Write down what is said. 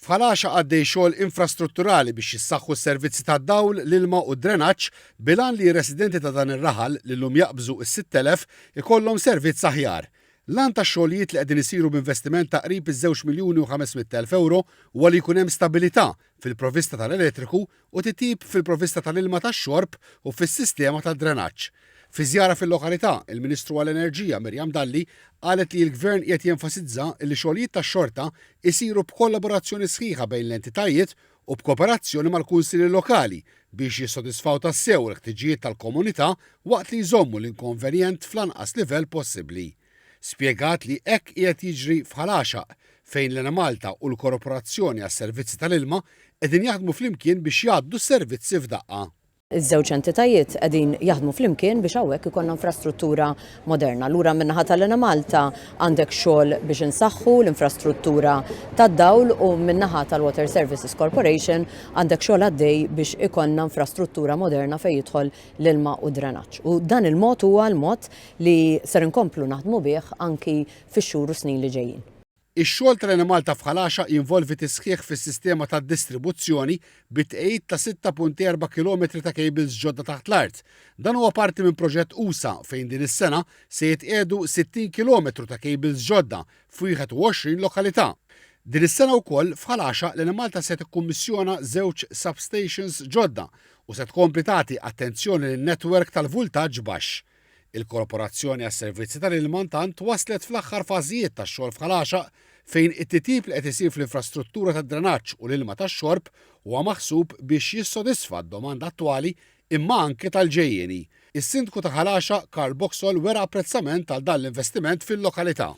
F'Ħal Għaxaq għaddej xogħol infrastrutturali biex jissaħħu s-servizzi tad-dawl, l-ilma u d-drenaġġ bil-għan li r-residenti ta' dan ir-raħal, li llum jaqbżu s-6,000, ikollhom servizz aħjar. L-għan tax-xogħlijiet li qegħdin isiru b'investiment ta' qrib iż-żewġ miljuni u 500,000 ewro huwa li jkun hemm stabilità fil-provvista tal-elettriku u titjib fil-provvista tal-ilma tax-xorb u fis-sistema tad-drenaġġ. Fi żjara fil-lokalità, il-Ministru għall-Enerġija Miriam Dalli qalet li l-Gvern qiegħed jenfasizza li xogħlijiet tax-xorta jsiru b'kollaborazzjoni sħiħa bejn l-entitajiet u b'kooperazzjoni mal-kunsilli lokali biex jissodisfaw tassew il-ħtiġijiet tal-komunità waqt li jżommu l-inkonvenjent fl-anqas livell possibbli. Spjegat li hekk qiegħed jiġri f'Ħal Għaxaq, fejn l-Enemalta u l-Korporazzjoni għas-Servizzi tal-Ilma qegħdin jaħdmu flimkien biex jgħaddu s-servizzi f'daqqa. Iż-żewġ entitajiet qegħdin jaħdmu flimkien biex hawnhekk ikollna infrastruttura moderna. Allura min-naħa tal-Enemalta għandek xogħol biex insaħħu l-infrastruttura tad-dawl u min-naħa tal-Water Services Corporation għandek xogħol għaddej biex ikollna infrastruttura moderna fejn jidħol l-ilma u d-drenaġġ. U dan il-mod huwa l-mod li ser inkomplu naħdmu bih anki fix-xhur u snin li ġejjin. Ix-xogħol tal-Enemalta f'Ħal Għaxaq jinvolvi tisħiħ fis-sistema tad-distribuzzjoni bit-tqegħid ta' 6.4 kilometri ta' cables ġodda taħt l-art. Dan huwa parti minn proġett usa' fejn din is-sena se jitqiegħdu 60 kilometru ta' cables ġodda f'21 lokalità. Din is-sena wkoll, f'Ħal Għaxaq l-Enemalta se tikkummissjona żewġ substations ġodda u se tkompli tagħti attenzjoni lin-netwerk tal-vultaġġ baxx. Il-Korporazzjoni għas-Servizzi tal-Ilma intant waslet fl-aħħar fażijiet tax-xogħol f'Ħal Għaxaq fejn it-titjib li qed isir fl-infrastruttura tad-drenaġġ u l-ilma tax-xorb huwa maħsub biex jissodisfa d-domanda attwali imma anke tal-ġejjieni. Is-Sindku ta' Ħal Għaxaq, Karl Boxall wera apprezzament għal dan l-investiment fil-lokalità.